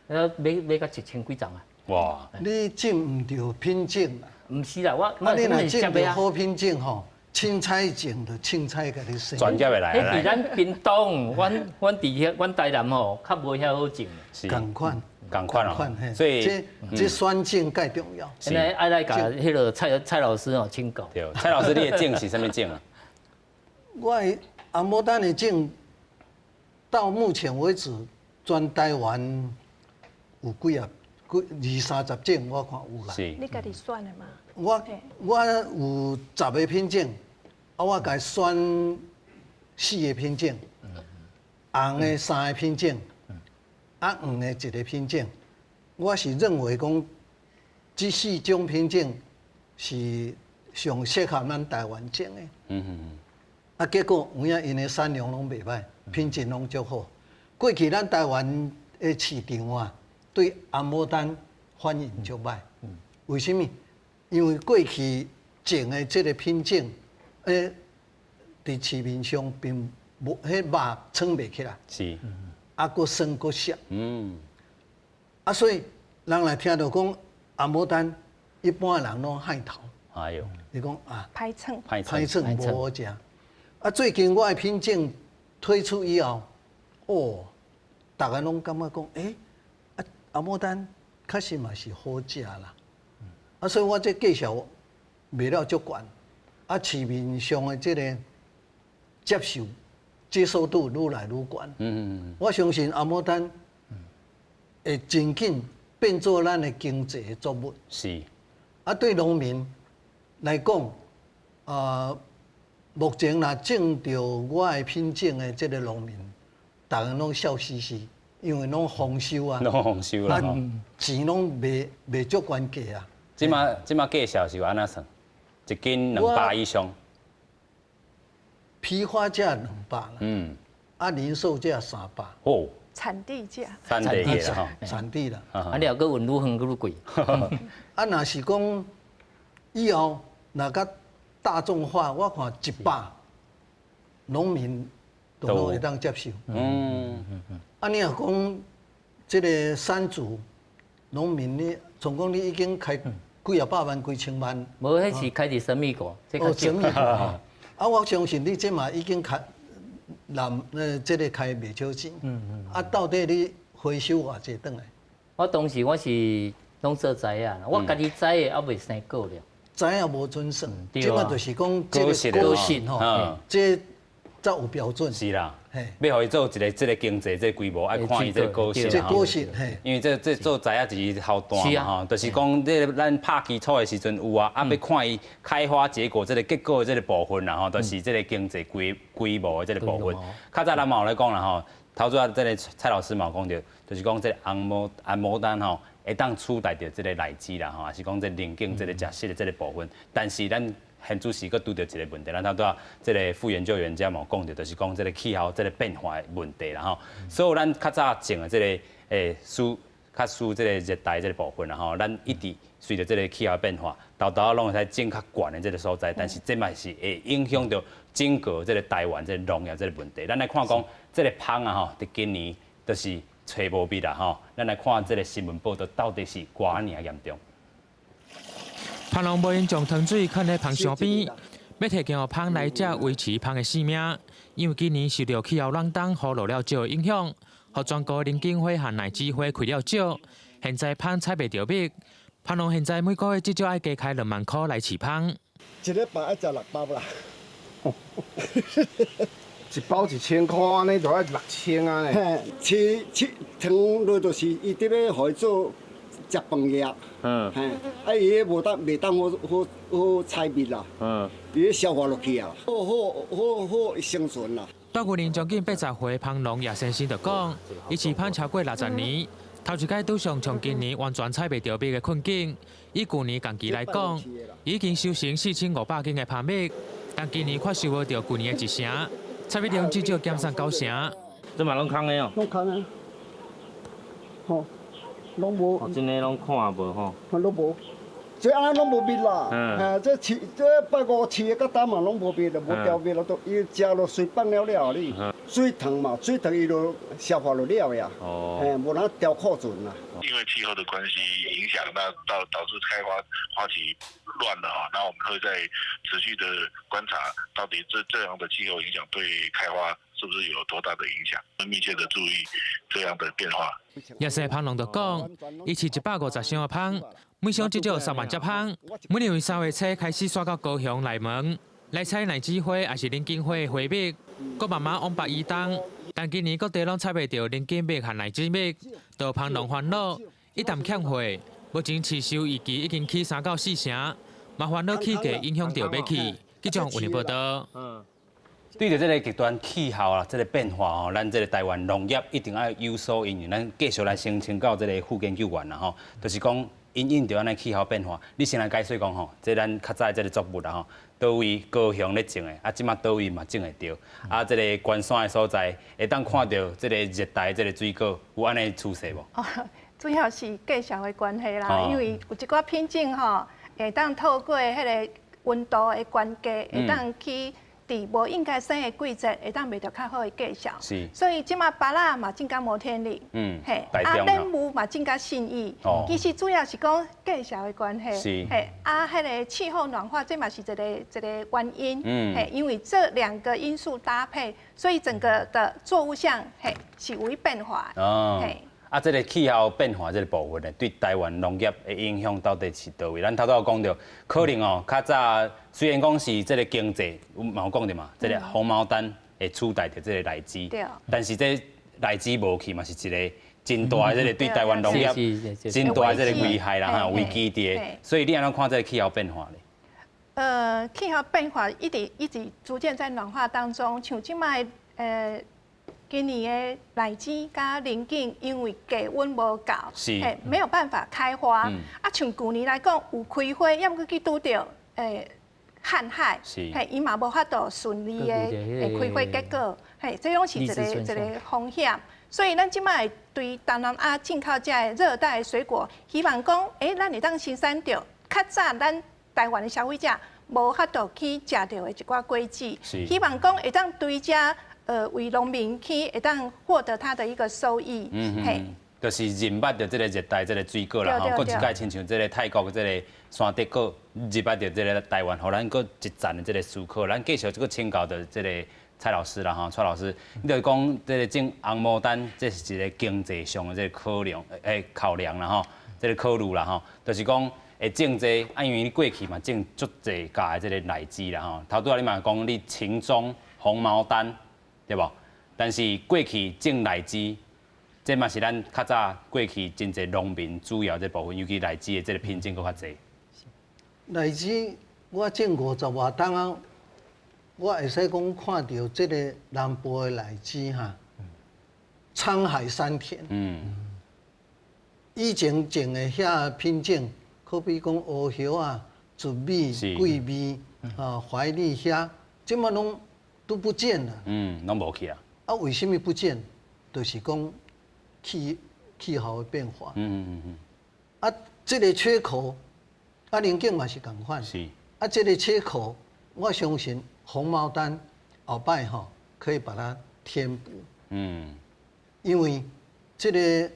買到一千幾叢啊。哇！你種毋著品種啦。毋是啦，我啊，你若種著好品種吼，凊彩種就凊彩共你生。專業的來。彼佇咱屏東，阮佇遐，阮台南吼，較無遐好種。是。仝款。仝款哦，所以這選種蓋重要。現在愛來共彼个蔡老師哦請教。對，蔡老師，你的種是啥物種啊？我的紅毛丹的種，到目前為止，全台灣有幾啊幾二三十種，我看有啦。是。你家己選的嗎？我有十个品種，啊，我共選四个品種。紅的三个品種，啊黃的一个品種。我是認為講，這四種品種是上適合咱台灣種的。啊，結果有影𪜶的產量攏袂䆀，品質攏足好。過去咱台灣的市場啊，對紅牡丹反應足䆀。為啥物？因為過去種的這个品種，佇市面上並無彼肉撐袂起來。啊，閣酸閣澀。啊，所以人來聽著講紅牡丹，一般人攏害頭。哎喲。伊講啊，歹嗆，歹嗆無好食。啊，最近我的品種推出以後，哦，逐家攏感覺講，欸，啊，紅牡丹確實嘛是好食啦。啊，所以我這價數賣了足懸，啊，市面上的這个接受接受度愈來愈懸。我相信紅牡丹會真緊變做咱的經濟的作物。啊，對農民來講，目前若種著我的品種的這个農民，逐家攏笑嘻嘻，因為攏豐收啊。攏豐收啦。啊，錢攏賣賣足懸價啊。這馬價數是按怎算？一斤200以上。批發價200啦。啊，零售價300。哦。產地價。產地價。產地啦。啊，你若閣運愈遠，閣愈貴。啊，若是講以後若較大眾化，我看100農民都攏會當接受。啊，你若講這个山竹農民，你總共你已經開幾仔百萬、幾千萬。無，彼是開佇神秘國。哦，神秘國。啊，我相信你這嘛已經開南這个開袂少錢。啊，到底你回收偌濟轉來？我當時我是攏做栽啊，我家己栽的猶未生果了。栽也無準算，這馬就是講這个果實吼，這才有標準。是啦，欲予伊做一个這个經濟這个規模，愛看伊這个果實。這果實嘿，因為這做栽仔是好大嘛吼，就是講這个咱拍基礎的時陣有啊，啊欲看伊開花結果這个結果的這个部分啦吼，就是這个經濟規模的這个部分。較早咱嘛有咧講啦吼，頭拄仔這个蔡老師嘛有講著，就是講這个紅牡丹吼，會當取代著這个荔枝啦吼，抑是講這龍井這个食食的這个部分，但是咱現主時閣拄著一个問題，咱頭拄仔這个副研究員遮嘛有講著，就是講這个氣候這个變化的問題啦吼。所以咱較早種的這个屬較屬這个熱帶這个部分啦吼，咱一直隨著這个氣候變化，沓沓仔攏會使種較懸的這个所在，但是這嘛是會影響著整個這个台灣這个農業這个問題。咱來看講這个蜂啊吼，佇今年就是揣無蜜啦吼。咱來看這个新聞報道到底是偌爾嚴重。蜂農無閒將糖水囥佇蜂箱邊，欲提供予蜂來食維持蜂的性命。因為今年受著氣候暖冬、雨落了少的影響，予全國龍井花和荔枝花開了少。現在蜂採袂著蜜，蜂農現在每個月至少愛加開2萬箍來飼蜂。一禮拜愛食六包啦。一包1000箍，按呢就愛6000啊呢。嘿，飼飼糖落就是伊佇咧予伊做食飯葉。嘿，啊伊彼無當袂當好好好採蜜啦。伊彼消化落去啊，好好好好生存啦。住雲林將近80歲蜂農葉先生就講，伊飼蜂超過60年，頭一擺拄上像今年完全採袂著蜜的困境。以舊年同期來講，已經收成4500斤的蜂蜜，但今年卻收無著舊年的一成，採蜜量至少減產九成。這嘛攏空的哦。攏空的。吼，攏無。真的攏看無吼。攏無，這按呢攏無蜜啦。這飼這拜五飼的到今嘛攏無蜜啦，無掉蜜啦，都伊食落水放了了哩。水糖嘛，水糖伊就消化就了呀。哦。嘿，無哪調庫存啦。因為氣候的關係影響，那導致開花花期亂了啊。那我們會再持續的觀察，到底這樣的氣候影響對開花是不是有多大的影響？密切的注意這樣的變化。葉姓蜂農就講，伊飼150箱的蜂，每箱至少3萬隻蜂，每年3月初開始徙到高雄內門來採荔枝花，抑是龍井花的花蜜，閣慢慢往北移動。但今年各地攏採袂著龍井蜜和荔枝蜜，就蜂農煩惱，一旦欠貨，目前飼收預期已經起3到4成，嘛煩惱起價影響著買氣。記者有報道。對著這个極端氣候啊，這个變化吼，咱這个台灣農業一定愛有所因應。咱繼續來先請教這个副研究員啦吼，就是講因應著按呢氣候變化，你先來解說講吼，這咱較早的這个作物啦吼，佗位高雄咧種的，啊，這馬佗位嘛種會著，啊，這个關山的所在會當看著這个熱帶這个水果，有按呢趨勢無？哦，主要是季節的關係啦，因為有一寡品種吼，會當透過彼个溫度的關係，會當去佇無應該生的季節，會當賣著較好的價數。所以這馬芭樂嘛種甲摩天輪，嘿，啊，蓮霧嘛種甲信義。其實主要是講季節的關係。嘿，啊，彼个氣候暖化，這嘛是一个一个原因。嘿，因為這兩個因素搭配，所以整個的作物相嘿是有變化。嘿。啊，這个氣候變化這个部分呢，對台灣農業的影響到底是佗位？咱頭拄有講著，可能哦，較早雖然講是這个經濟，有嘛有講著嘛，這个紅毛丹會取代著這个荔枝，但是這荔枝無去嘛，是一个真大的這个對台灣農業真大的這个危害啦，哈，危機佇咧。所以你按怎看這个氣候變化咧？氣候變化一直一直逐漸在暖化當中，像這擺今年的荔枝佮龍井，因為低溫無夠，嘿，沒有辦法開花。啊，像舊年來講有開花，猶閣去拄著旱害，嘿，伊嘛無法度順利的開花結果，嘿，這攏是一个一个風險。所以咱這擺對東南亞進口這个熱帶水果，希望講，咱會當生產著較早咱台灣的消費者無法度去食著的一寡果子，希望講會當對這為農民去會當獲得他的一個收益。嘿，就是認捌著這个熱帶這个水果啦，吼，閣一擺親像這个泰國這个山竹果入捌著這个台灣，予咱閣一層的這个思考。咱繼續這个請教著這个蔡老師啦，吼，蔡老師，你就講這个種紅毛丹，這是一个經濟上的這个考量，考量啦，吼，這个考慮啦，吼，就是講會種這個，啊，因為你過去嘛種足濟家的這个荔枝啦，吼，頭拄仔你嘛講你青棕紅毛丹，對無？但是過去種荔枝，這嘛是咱較早過去真濟農民主要這部分，尤其荔枝的這个品種閣較濟。荔枝我種五十外冬啊，我會使講看著這个南部的荔枝哈，滄海桑田。以前種的遐品種，可比講烏葉啊、竹米、桂味啊、懷利遐，這馬攏都不見了。嗯，攏無去啊。啊，為什麼不見？就是講氣候的變化。啊，這个缺口，啊，龍井嘛是仝款。啊，這个缺口，我相信紅毛丹後擺吼可以把它填補。因為這个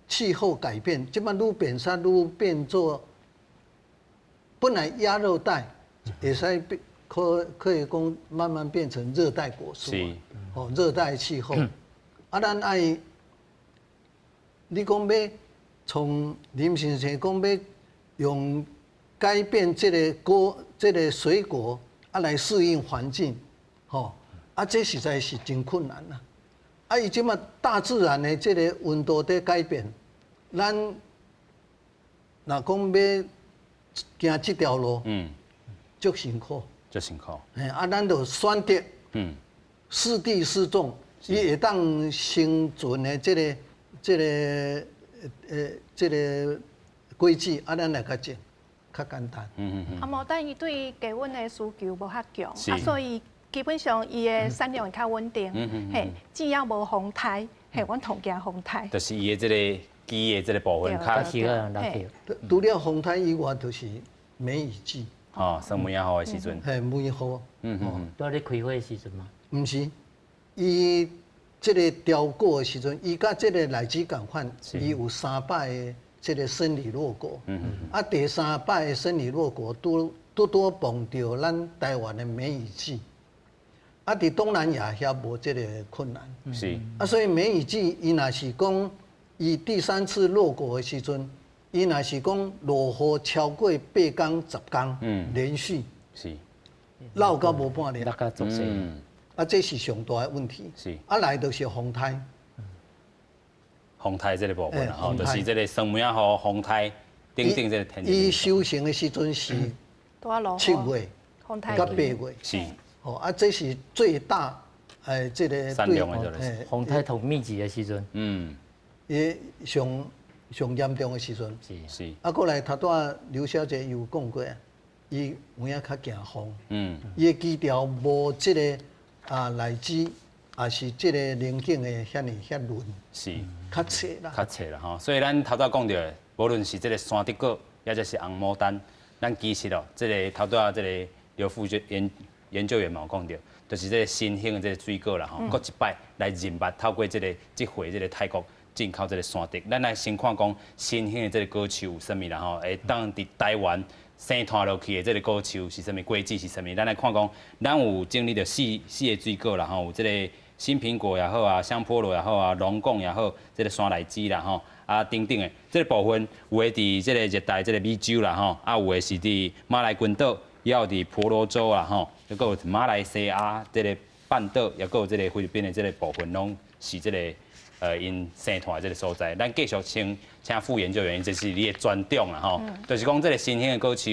氣候改變，這擺愈變啥愈變做，本來亞熱帶會使變。可以講慢慢變成熱帶果樹，哦，熱帶氣候。啊，咱愛，你講欲從林先生講欲用改變這个果、這个水果啊來適應環境，吼，啊，這實在是真困難啦。啊，伊這馬大自然的這个溫度佇改變，咱若講欲行這條路，足辛苦。足辛苦。嘿，啊，咱就選擇，適地適種，伊會當生存的這个、這个、這个果子，啊，咱來共種，較簡單。紅毛丹伊對低溫的需求無遐強，啊，所以基本上伊的產量會較穩定。嘿，只要無風颱，嘿，阮上驚風颱。就是伊的這个枝的這个部分較。除了風颱以外，就是梅雨季。哦，算梅仔雨的時陣。嘿，梅雨。拄咧開花的時陣嗎？毋是，伊這个凋果的時陣，伊佮這个荔枝仝款，伊有三擺的這个生理落果。啊，第三擺的生理落果拄拄拄碰著咱台灣的梅雨季。啊，佇東南亞遐無這个困難。啊，所以梅雨季，伊若是講伊第三次落果的時陣。伊若是講落雨超過八工十工，連續，落到無半粒，落甲足濟，啊，這是上大的問題。啊，來就是風颱，風颱這个部分吼，就是這个酸梅仔雨、風颱等等這个天氣。伊收成的時陣是7月、佮8月，吼啊，這是最大誒，這個產量的這個風颱頭密集的時陣，伊上上嚴重的時陣，啊，過來頭拄仔劉小姐有講過啊，伊有影較驚風，伊的基調無這個啊荔枝，也是這個龍井的遐爾遐嫩，較脆啦，較脆啦吼。所以咱頭拄仔講著的，無論是這個山竹果，抑者是紅牡丹，咱其實哦，這個頭拄仔這個劉副研究員嘛有講著，就是這個新興的這個水果啦吼，閣一擺來認捌透過這個這回這個泰國進口這個山竹，咱來先看講新興的這個果樹有啥物啦吼，會當佇台灣生湠落去的這個果樹是啥物，果子是啥物？咱來看講，咱有整理著四個水果啦吼，有這個新蘋果也好啊，香菠蘿也好啊，龍貢也好，這個山荔枝啦吼，啊等等的這個部分，有的佇這個熱帶這個美洲啦吼，啊有的是佇馬來群島，也有佇婆羅洲啦吼，抑閣有馬來西亞這個半島，抑閣有這個菲律賓的這個部分，攏是這個𪜶生湠的這個所在。咱繼續請請副研究員，這是你的專長啦吼，就是講這個新興的果樹，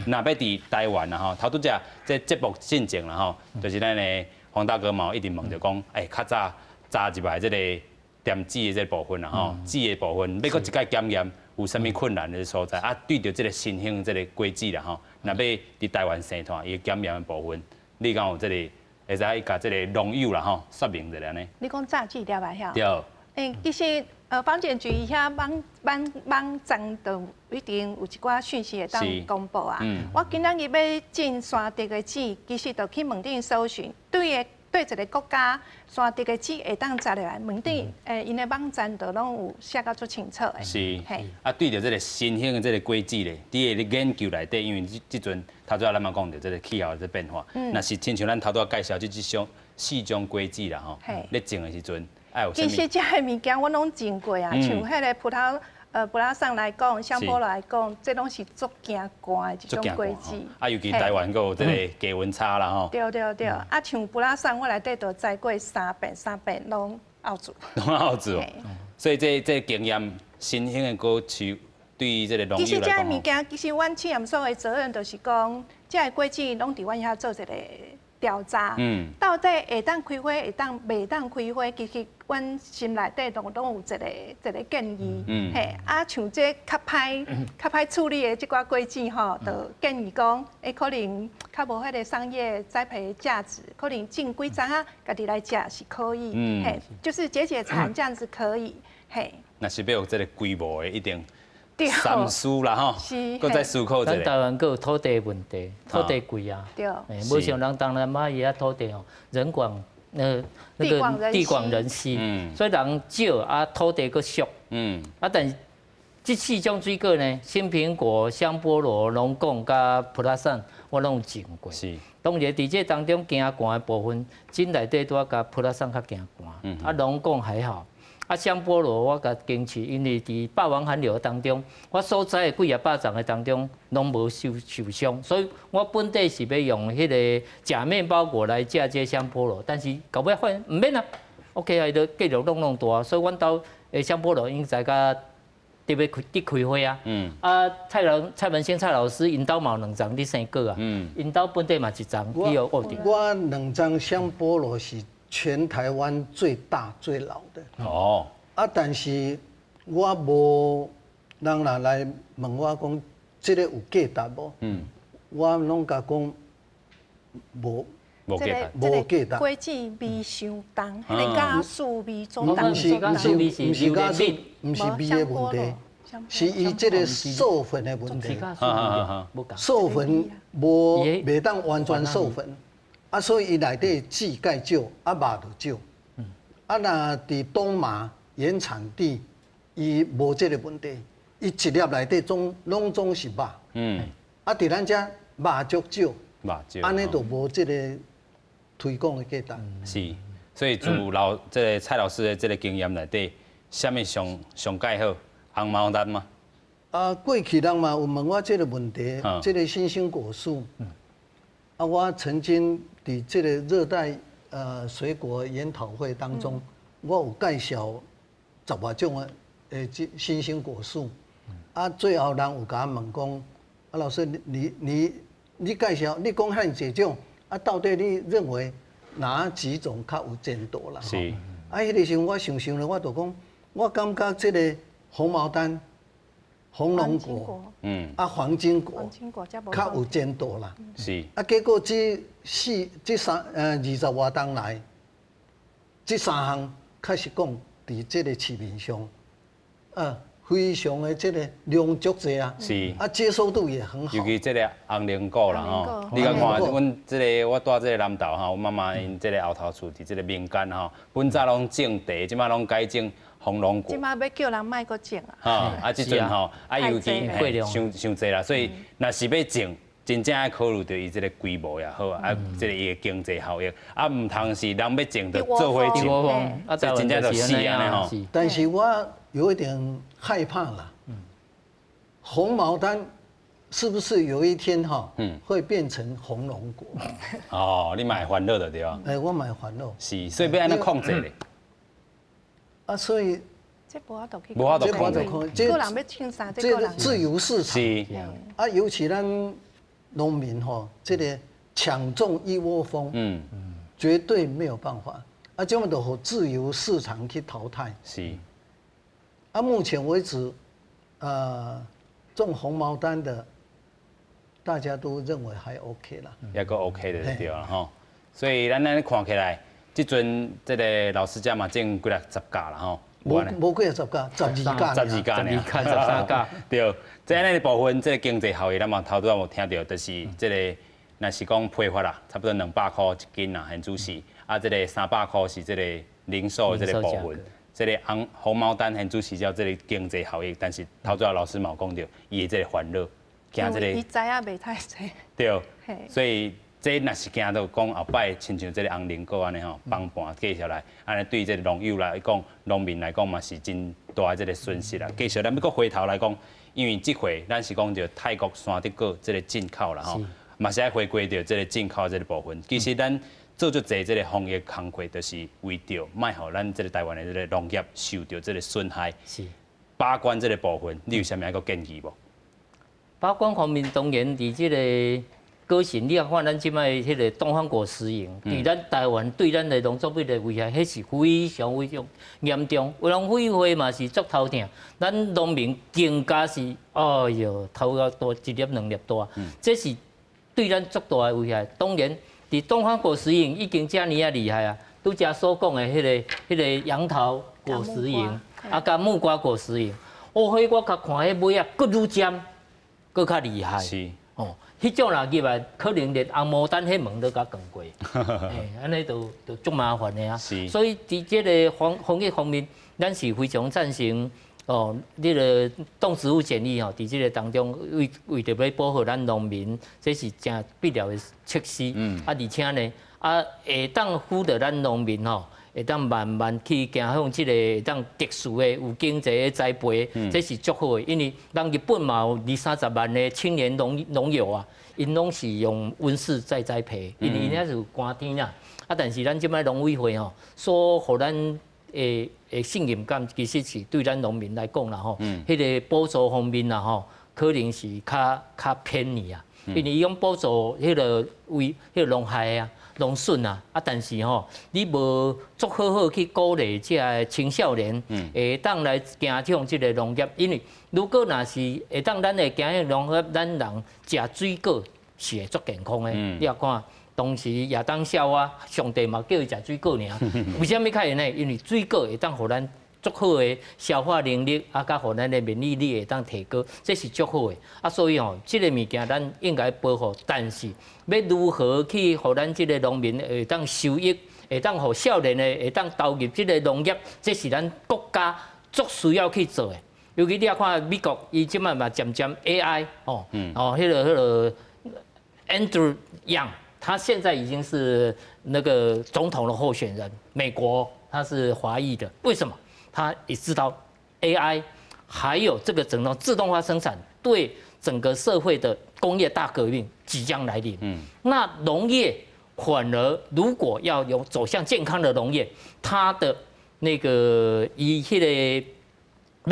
若欲佇台灣啦吼，頭拄才這節目進前啦吼，就是咱的黃大哥嘛一直問著講，欸，較早摘入來這個澱籽的這個部分啦吼，籽的部分欲閣一擺檢驗有啥物困難的所在啊？對著這個新興這個果子啦吼，若欲佇台灣生湠，伊檢驗的部分，你敢有這個會使共這個農友啦吼說明一下呢？你講榨籽粒啊？遐？對。欸，其實防檢局遐網站就一定有一寡訊息會當公布啊。我今仔日欲進山竹的籽，其實就去網頂搜尋，對的對一個國家山竹的籽會當摘入來，網頂𪜶的網站就攏有寫甲足清楚的。是。啊，對著這個新興的這個果子咧，佇個研究內底，因為這這陣頭拄仔咱嘛講著這個氣候的這變化，若是親像咱頭拄仔介紹這這種四種果子啦吼，咧種的時陣。其實這个物件我攏種過啊，像彼个葡萄普拉桑來講，香菠蘿來講，這攏是足驚寒的一種果子。啊，尤其台灣閣有這個低溫差啦吼。對對對，啊，像普拉桑我內底就栽過三遍，三遍攏漚住。攏漚住，所以這這經驗，新興的果樹對這個農友來講。其實這个物件，其實阮試驗所的責任就是講，這个果子攏佇阮遐做一個調查，到底會當開花，會當袂當開花，其實阮心內底攏攏有一個一個建議，嘿，啊，像這較歹較歹處理的這寡果子吼，就建議講，欸，可能較無彼个商業栽培價值，可能種幾欉仔，家己來食是可以，嘿，就是解解饞這樣子可以，嘿。若是欲有這個規模的，一定三思啦吼，閣再思考一下。咱台灣閣有土地問題，土地貴啊，對，無像人東南亞伊遐土地吼，人廣那個地廣人稀，所以人少啊，土地閣俗。啊，但是這四種水果呢，新蘋果、香菠蘿、龍貢佮普拉桑，我攏有種過。當然，佇這當中驚寒的部分，真內底拄仔共普拉桑較驚寒，啊，龍貢還好。啊，香菠蘿我共堅持，因為佇霸王寒流當中，我所栽的幾仔百叢的當中，攏無受傷，所以我本底是欲用彼個假麵包果來食這香菠蘿，但是到尾發現毋免啊，OK 啊，伊就繼續弄弄大，所以阮兜的香菠蘿已經栽甲特別開得開花啊。啊，蔡文星蔡老師𪜶兜嘛有兩叢佇生果啊。𪜶兜本底嘛一叢去予挖著。我兩叢香菠蘿是全台灣最大最老的。啊，但是我無人若來問我講，這個有價值無？我攏共講無。無價值。無價值。果子味傷重，彼个酵素味總重。毋是毋是毋是酵素，毋是味的問題，是伊這個授粉的問題。授粉無袂當完全授粉。啊，所以伊內底籽蓋少，啊肉就少。啊，若佇東馬原產地，伊無這個問題，伊一粒內底總攏總是肉。啊，佇咱遮肉足少，肉少，按呢就無這個推廣的價值。是，所以自老這個蔡老師的這個經驗內底，啥物上上蓋好？紅毛丹嗎？啊，過去人嘛有問我這個問題，這個新興果樹。啊，我曾經佇這個熱帶水果研討會當中，我有介紹十外種的這新興果樹。啊，最後人有共我問講，啊老師，你你你介紹，你講遐爾濟種，啊，啊，到底你認為哪幾種較有前途啦？啊，彼个時陣我想想咧，我就講，我感覺這個紅毛丹、紅龍果，啊黃金果，較有前途啦。啊，結果這四、這三20外冬來，這三項確實講，佇這個市面上，非常的這個量足濟啊。啊，接受度也很好。尤其這個紅龍果啦吼，你敢看，阮這個我蹛這個南投吼，阮媽媽𪜶這個後頭厝佇這個民間吼，本早攏種茶，這擺攏改種紅龍果。這擺欲叫人莫閣種啊。吼，啊，這陣吼，啊尤其傷傷濟啦，所以若是欲種，真正愛考慮著伊這個規模也好，啊，這個伊的經濟效益，啊，毋通是人欲種就做伙種，啊，這真正就死按呢吼。但是我有一點害怕啦。紅毛丹是不是有一天哈，會變成紅龍果？哦，你嘛會煩惱著對啊？欸，我嘛會煩惱。是，所以欲按怎控制咧？啊，所以這無法度去，無法度控制。這個人欲種啥，這個自由市場。是。啊，尤其咱農民吼，這個搶種一窩蜂，絕對沒有辦法。啊，這麼就予自由市場去淘汰。啊，目前為止，種紅毛丹的，大家都認為還 OK 啦。抑閣 OK 的對啦吼。所以咱按呢看起來，這陣這個老師遮嘛種幾若十甲啦吼。無無幾若十甲，12甲。 12甲， 12甲13甲。對，這按呢部分，這個經濟效益，咱嘛頭拄仔有聽著，就是這個，若是講批發啦，差不多200箍一斤啦，現主時，啊，這個300箍是這個零售的這個部分。這個紅紅毛丹現主時才有這個經濟效益，但是頭拄仔老師嘛有講著，伊的這個煩惱，驚這個。伊知影袂太濟。對，所以這若是驚著講後擺親像這個紅龍果按呢吼，崩盤繼續來，按呢對這個農友來講，農民來講嘛是真大的這個損失啦。繼續咱欲閣回頭來講，因為這回咱是講著泰國山竹果這個進口啦吼，嘛是愛回歸著這個進口這個部分。其實咱做足濟這個防疫工課，就是為著莫予咱這個台灣的這個農業受著這個損害。把關這個部分，你有啥物一個建議無？把關方面當然佇這個果實，你也看咱這擺彼個東方果實蠅，佇咱台灣對咱的農作物的危害，彼是非常非常嚴重。有農委會嘛是足頭疼，咱農民更加是，哎喲，頭殼大一粒兩粒大，這是對咱足大的危害。當然，佇東方果實蠅已經遮爾仔厲害啊！拄才所講的彼個楊桃果實蠅，啊，佮木瓜果實蠅，哦，彼我較看彼尾仔，閣愈尖，閣較厲害。哦，彼種若入來，可能連紅毛丹彼門都共斷過，欸，按呢就足麻煩的啊。所以佇這個防疫方面，咱是非常贊成哦。這個動植物檢疫吼，佇這個當中為為著欲保護咱農民，這是誠必要的措施。啊，而且呢，啊，會當輔導咱農民吼，會當慢慢去走向這個會當特殊的有經濟的栽培，這是足好的。因為人日本嘛有二三十萬的青年農友啊，𪜶攏是用溫室在栽培，因為𪜶遐是有寒天啦。啊，但是咱這擺農委會吼，所予咱的信任感，其實是對咱農民來講啦吼，彼個補助方面啦吼，可能是較較便宜啊。因為伊講補助彼個為彼個農害啊、農損啊，啊，但是吼，你無足好好去鼓勵這个青少年，會當來走向這個農業，因為如果若是會當咱會走向農業，咱人食水果是會足健康的。你也看當時亞當夏娃，上帝嘛叫伊食水果爾，為啥物較會呢？因為水果會當予咱足好的消化能力，啊，佮予咱的免疫力會當提高，這是足好的。啊，所以吼，這個物件咱應該保護，但是欲如何去予咱這個農民會當收益，會當予少年的會當投入這個農業，這是咱國家足需要去做的。尤其你也看美國，伊這擺嘛漸漸 AI 哦，哦，彼個 Andrew Yang，他現在已經是那個總統的候選人，美國他是華裔的，為什麼？他也知道 AI 還有這個整個自動化生產對整個社會的工業大革命即將來臨。那農業反而如果要有走向健康的農業，它的那個伊彼個欲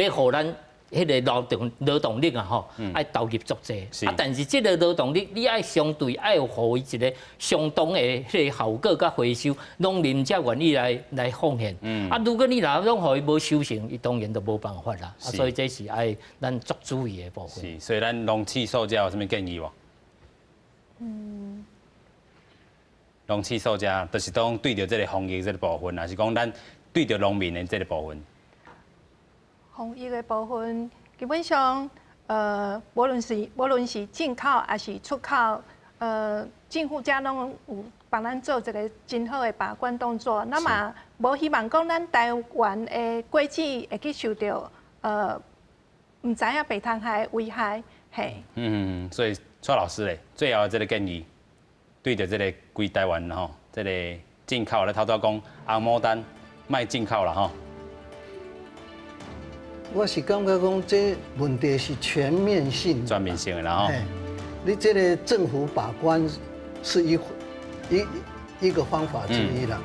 予咱彼个勞動力啊吼，愛投入足濟。啊，但是這个勞動力，你愛相對愛予伊一个相當的彼个效果佮回收，農民才願意來奉獻。啊，如果你若攏予伊無收成，伊當然就無辦法啦。啊，所以這是愛咱足注意的部分。是，所以咱農試所這有啥物建議無？農試所這就是當對著這个防疫這个部分，抑是講咱對著農民的這个部分。防疫的部分，基本上，無論是進口抑是出口，政府遮攏有幫咱做一个真好的把關動作。那嘛，無希望講咱台灣的果子會去受著，毋知影白蟲害的危害，嘿。嗯，所以蔡老師咧，最後這个建議，對著這个規台灣吼，這个進口咧，頭拄講紅牡丹莫進口啦吼。我是感覺講，這問題是全面性、全面性的啦吼。你這个政府把關是一個方法之一啦。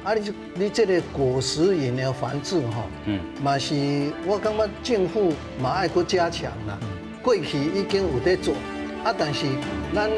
啊，你這个果實蠅的防治吼，嘛是我感覺政府嘛愛閣加強啦。過去已經有咧做，啊，但是咱。